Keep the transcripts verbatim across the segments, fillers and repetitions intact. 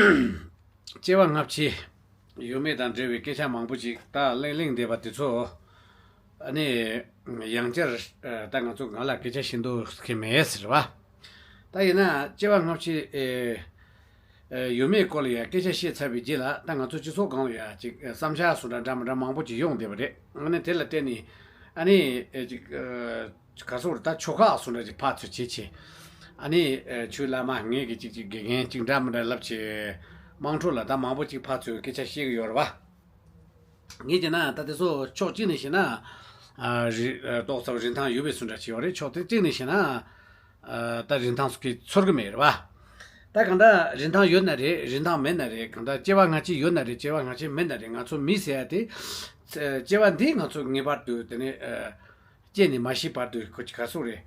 སྐྱེ་བ་སྔ་ཕྱི་ཡོད་མེད་དང་འབྲེལ་བའི་སྐད་ཆ་མང་པོ་ཅིག་ད་གླེང་གླེང་བསྡད་པ་དེ་ཚོ། ཨ་ནི་ཡང་བསྐྱར་ད་ང་ཚོ་སྒང་ལ་སྐད་ཆ་བཤད་འདུག་གི་མེད་ཟེར་བ། ད་ཡིན་ན་སྐྱེ་བ་སྔ་ཕྱི་ཨེ་ཨེ་ཡོད་མེད་སྐོར་ལ་ཡང་སྐད་ཆ་བཤད་ཚར་བའི་རྗེས་ལ། ད་ང་ཚོ་སྤྱི་ཚོགས་སྒང་ལ་ཡང་ཅིག་བསམ་འཆར་སུ་འདྲ་འདྲ་མི་འདྲ་མང་པོ་ཅིག་ཡོང་བསྡད་པ་རེད། ཨ་ནི་དེ་ལ་བརྟེན་ནས་ཨ་ནི་ཨེ་ཅིག་ཨེ་ག་སོགས་རེད། ད་ཆོལ་ཁ་སུ་འདྲ་ཅིག་ཕར་ཚུར་བྱེད་ཆེད། ཨ་ནི་ཨེ་ཆོས་བླ་མ་ངེད་ཀྱི་ཅིག་ཅིག་དགེ་རྒན་ཅིག་འདྲ་མི་འདྲ་ལབ་ཆེད་དམངས་ཁྲོད་ལ་ད་མང་པོ་ཅིག་ཕར་ཚུར་སྐད་ཆ་བཤད་གི་ཡོད་རེད་བ། ངས་བྱས་ན་ད་དེ་ཚོ་ཕྱོགས་གཅིག་ནས་བཤད་ན། ཨ་རི་ཨ་ཏོག་ཙམ་རིན་ཐང་ཡོད་པའི་བཟོ་འདྲ་ཅིག་ཡོད་རེད། ཕྱོགས་དེ་གཅིག་ནས་བཤད་ན། ཨ་ད་རིན་ཐང་སོགས་ཀྱིས་ཚོར་གི་མེད་རེད་བ། ད་གང་ལྟར་རིན་ཐང་ཡོད་ན་རེད། རིན་ཐང་མེད་ན་རེད། གང་ལྟར་སྐྱེ་བ་སྔ་ཕྱི་ཡོད་ན་རེད། སྐྱེ་བ་སྔ་ཕྱི་མེད་ན་རེད། ང་ཚོ་མི་ཟེར་ཡ་དེ། སྐྱེ་བ་འདི་ང་ཚོ་ངེས་པར་དུ་དེ་ནས་ཨ་སྐྱེས་ནས་མ་ཤི་བར་དུ་ཁོ་ག་སོགས་རེད།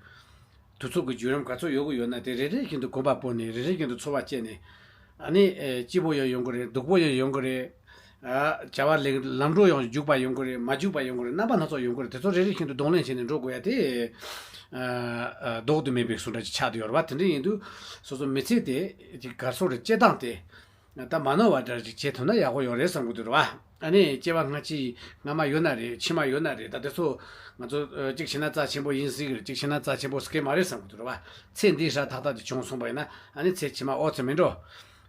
དུས་ཚོད་ཀྱི་བརྒྱུད་རིམ་ག་ཚོད་ཡོད་དགོས་ཡོད་ན་དེ་རེ་རེ་བཞིན་དུ་གོམ་པ་སྤོས་ནས། རེ་རེ་བཞིན་དུ་འཚོ་བ་སྐྱེལ་ནས། ཨ་ནི་ཨེ་སྐྱིད་པོ་ཡང་ཡོང་གི་རེད། སྡུག་པོ་ཡང་ཡོང་གི་རེད། ཨ་བྱ་བ་ལས་ལམ་འགྲོ་ཡང་རྒྱུག་པ་ཡོང་གི་རེད། མ་རྒྱུག་པ་ཡོང་གི་རེད། རྣམ་པ་སྣ་ཚོགས་ཡོང་གི་རེད། དེ་ཚོ་རེ་རེ་བཞིན་དུ་གདོང་ལེན་བྱས་ནས་འགྲོ་དགོས་ཡ་དེ། ཨ་ཨ་ལྡོག་ཏུ་མེད་པའི་བཟོ་འདྲ་ཅིག་ཆགས་བསྡད་ཡོད་རེད་བ། དེ་འདྲ་ཡིན་དུས་སོ་སོ་མི་ཚེ་དེ་ཅིག་ག་སོགས་རེད། སྐྱེལ་སྟངས་དེ། ད་མ་ནོར་བ་འདྲ་ཅིག་བྱེད་ཐུབ་ན་ཡག་པོ་ཡོད་རེད་བསམ་གི་འདུག་རེད་བ། ཨ་ནི་སྐྱེ་བ་སྔ་ཕྱི་སྔ་མ་ཡོད་ན་རེད། ཕྱི་མ་ཡོད་ན་རེད། ད་དེ་ཚོ་ང་ཚོ་ཨ་གཅིག་བྱས་ན་རྩ་ཆེན་པོ་ཡིན་སྲིད་གི་རེད། གཅིག་བྱས་ན་རྩ་ཆེན་པོ་སྐད་མ་རེད་བསམ་གི་འདུག་རེད་བ། ཚེ་འདིའི་སྲ་ཐག་ཐག་ཅིག་བྱུང་སོང་བ་ཡིན་ན། ཨ་ནི་ཚེ་ཕྱི་མ་ཨོ་ཙི་མིན་འགྲོ།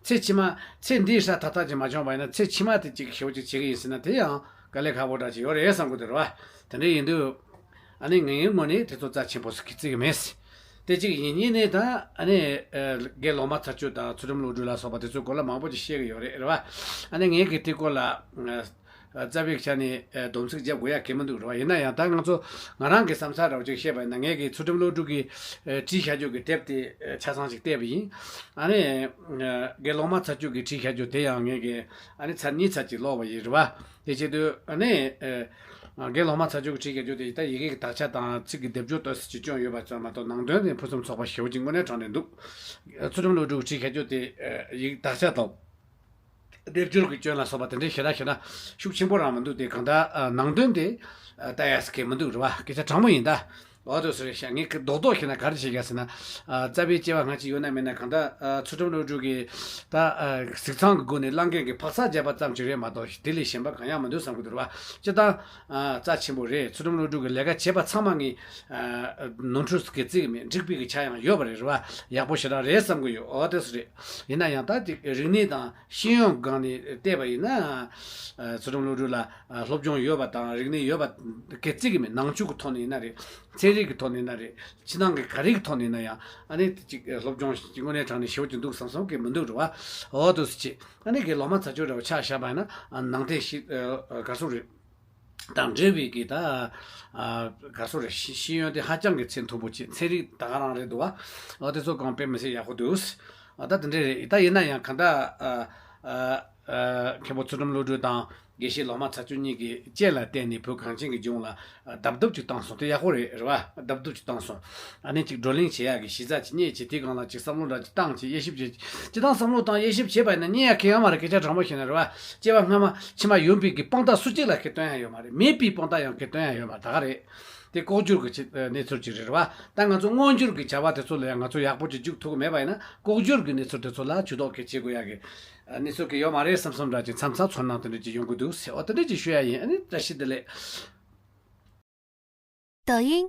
ཚེ་ཕྱི་མ་ཚེ་འདིའི་སྲ་ཐག་ཐག་ཅིག་མ་བྱུང་བ་ཡིན་ན། ཚེ་ཕྱི་མ་དེ་ཅིག་ཞེ་པོ་ཅིག་བྱེད་གི་ཡིན་ཟེར་ན་དེ་ཡང་དཀའ་ལས་ཁག་པོ་འདྲ་ཅིག་ཡོད་རེད་བསམ་གི་འདུག་རེད་བ། དེ་འདྲ་ཡིན་དུས། ཨ་ནི་ངའི་ངོས་ནས་དེ་ཚོ་རྩ་ཆེན་པོ་ཟེར་གི་བརྩི་གི་མེད། དེ་གཅིག་ཡིན། གཉིས་ནས་ད་ཨ་ནི་ཨ་དགེ་སློབ་མ་ཚར་གཅོད་དང་ཚུལ་ཁྲིམས་བློ་གྲོས་ལ་སོགས་པ་དེ་ཚོའི་སྐོར་ལ་མང་པོ་ཅིག་བཤད་གི་ཡོད་རེད། རེད་བ། ཨ་ནི་ངས་གི་དེ་སྐོར་ལ་ཨ་རྩ་བའི་ཆ་ནས་ཨ་སྡོམ་ཚིག་རྒྱབ་དགོས་ཡ་གལ་མི་འདུག། རེད་བ། ཡིན་ན་ཡང་ད་ང་ཚོ་ང་རང་གི་བསམ་འཆར་འདྲ་བོ་ཅིག་བཤད་པ་ཡིན་ན། ངས་གི་ཚུལ་ཁྲིམས་བློ་གྲོས་ཀྱི་ཨ་བྲིས་བཞག་རྒྱུ་གི་དེབ་དེ་ཨ་ཆ་ཚང་ཅིག་བལྟས་པ་ཡིན། ཨ་ནི་ཨ་དགེ་སློབ་མ་ཚར་གཅོད་ཀྱི་བྲིས་བཞག་རྒྱུ་དེ་ཡང་ངས་གི་ཨ་ནི་ཚར་གཉིས་ཚར་གཅིག་ཀློག་པ་ཡིན། རེད་བ། དེ་བྱེད་དུས་ཨ་ནི་ཨ་དགེ་སློབ་མ་ཚར་གཅོད་ཀྱི་བྲིས་བཞག་རྒྱུ་དེ་ད་ཡི་གེ་གི་དག་ཆ་དང་ཚིག་གི་སྡེབ་སྦྱོར་ལྟོས་ཟེར་གྱི་སྐྱོན་ཡོད་པ་ཙམ་མ་གཏོགས། ནང་དོན་ནི་ཕུན་སུམ་ཚོགས་པ་ཞེ་པོ་ཅིག་དངོས་གནས་དྲང་ནས་འདུག། ཚུལ་ཁྲིམས་བློ་གྲོས་ཀྱི་བྲིས་བཞག་རྒྱུ་དེ་ཨ་ཡི་གེ་དག་ཆ་དང་སྡེབ་སྦྱོར་གྱི་སྐྱོན་ལ་སོགས་པ་དེ་འདྲའི་ཞེ་དྲག་ཞེ་དྲག་ཤུགས་ཆེན་པོ་རང་མི་འདུག། དེ་གང་ལྟར་ཨ་ནང་དོན་དེ་ཨ་ལྟ་ཡ་ཟེར་གྱི་མི་འདུག། རེད་བ། སྐད་ཆ་དྲང་མོ་ཡིན་ད། འོ་དེ་ཚོ་རེད་ཤག། ངས་གི་རྡོག་རྡོག་ཤེས་ན་ག་རེ་བྱེད་ཀྱི་ཡོད་ཟེར་ན། ཨ་རྩ་བའི་སྐྱེ་བ་སྔ་ཕྱི་ཡོད་ན་མེད་ན། གང་ལྟར་ཨ་ཚུལ་ཁྲིམས་བློ་གྲོས་ཀྱི་ད་ཨ་གཟིགས་ཚང་གི་སྒོ་ནས་གླེང་མཁན་གྱི་འཕག་འཚག་བརྒྱབ་པ་ཙམ་ཅིག་རེད་མ་གཏོགས། དེ་ལས་གཞན་པ་གང་ཡང་མི་འདུག་བསམ་གྱི་འདུག། རེད་བ། སྤྱིར་བཏང་ཨ་རྩ་ཆེན་པོ་རེད། ཚུལ་ཁྲིམས་བློ་གྲོས་ཀྱི་ལས་ཀ་བྱས་པ་ཚང་མ་ངས་ཨ་ནོར་འཁྲུལ་ཟེར་གྱི་བརྩི་གི་མེད། འགྲིག་པའི་གི་ཆ་ཡང་ཡོད་པ་རེད། རེད་བ། ཡག་པོ་ཞེ་དྲག་རེད་བསམ་གྱི་ཡོད། འོ་དེ་ཚོ་རེད། ཡིན་ན་ཡང་ད་དེ་རིག་གནས་དང་ཤེས་ཡོན་སྒང་ནས་བལྟས་པ་ཡིན་ན། ཨ་ཚུལ་ཁྲིམས་བློ་གྲོས་ལ་ཨ་སློབ་སྦྱོང་ཡོད་པ་དང་རིག་གནས་ཡོད་པ་གི་བརྩི་གི་མེད། ནང་ཆོས་ཀྱི་ཐོག་ནས་ཡིན་ན་རེད། ཚན་རིག་གི་ཐོག་ནས་ཡིན་ན་རེད། ཕྱི་ནང་གི་ག་རེ་གི་ཐོག་ནས་ཡིན་ན་ཡང་། ཨ་ནི་དེ་ཅིག་སློབ་སྦྱོང་ཞིག་དངོས་གནས་དྲང་ནས་ཞེ་པོ་ཅིག་འདུག་བསམ་བསམ་གི་མི་འདུག། རེད་བ། འོ་དེ་ཚོ་བྱས། ཨ་ནི་དགེ་སློབ་མ་ཚར་གཅོད་འདྲ་བོ་ཆ་བཞག་པ་ཡིན་ན། ཨ་ནང་བསྟན་ཞིག་ཨ་ག་སོགས་རེད། དང་འབྲེལ་བའི་གི་ད་ཨ་ག་སོགས་རེད། ཤེས་ཤེས་ཡོན་དེ་ཧ་ཅང་གི་ཚད་མཐོན་པོ་བྱས། ཚན་རིག་ད་ག་རང་རེད་འདུག་བ། འོ་དེ་ཚོ་གང་དཔེ་མི་སྲིད་ཡག་པོ་འདུག། ཨ་ད་དེ་འདྲས་རེད། ད་ཡིན་ན་ཡང་གང་ལྟར་ཨ་ཨ་ཨ་མཁན་པོ་ཚུལ་ཁྲིམས་བློ་གྲོས་དང་དགེ་བཤེས་སློབ་མ་ཚར་གཅོད་གཉིས་ཀྱི་སྐྱེས་ལ་བརྟེན་ནས་བོད་གངས་ཅན་གྱི་ལྗོངས་ལ་ཨ་རྡབ་རྡུབ་ཅིག་བཏང་སོང་། དེ་ཡག་པོ་རེད། རེད་བ། རྡབ་རྡུབ་ཅིག་བཏང་སོང་། ཨ་ནི་ཅིག་བགྲོ་གླེང་བྱེད་ཡག་གི་གཞི་རྩ་ཅིག་རྙེད་བྱས། དེའི་སྒང་ལ་ཅིག་བསམ་བློ་འདྲ་ཅིག་བཏང་བྱས། དབྱེ་ཞིབ་བྱས། སྤྱིར་བཏང་བསམ་བློ་བཏང་དབྱེ་ཞིབ་བྱས་པ་ཡིན་ན་རྙེད་ཡག་གི་ཡོད་མ་རེད། སྐད་ཆ་དྲང་པོ་བཤད་ན། རེད་བ། སྐྱེ་བ་སྔ་མ་ཕྱི་མ་ཡོད་པའི་གི་དཔང་རྟགས་སུ་གཅིག་ལ་གི་སྟོན་ཡག་ཡོད་མ་རེད། མེད་པའི་དཔང་རྟགས་ཡང་གི་སྟོན་ཡག་ཡོད་མ་རེད། ད་ག་རེད། དེ་ལྐོག་གྱུར་གྱི་ཆེ་གནས་ཚུལ་ཅིག་རེད། རེད་བ། ད་ང་ཚོ་མངོན་གྱུར་གྱི་བྱ་བ་དེ་ཚོ་ལ་ཡང་ང་ཚོ་ཡག་པོ་ཅིག་འཇུག་ཐུབ་ཀྱི་མེད་པ་ཡིན་ན། ལྐོག་གྱུར་གྱི་གནས་ཚུལ་དེ་ཚོ་ལ་ཇུས་གཏོགས་གལ་ཆེ་དགོས་ཡག་གི་གནས་ཚུལ་གི་ཡོད་མ་རེད་བསམ་བསམ་འདྲ་ཅིག་མཚམས་མཚམས་ཚོར་སྣང་དེ་འདྲ་ཅིག་ཡོང་གི་འདུག་ཟེར། འོ་དེ་འདྲ་ཅིག་ཞུ་ཡག་ཡིན། ཨ་ནི་བཀྲ་ཤིས་བདེ་ལེགས། 抖音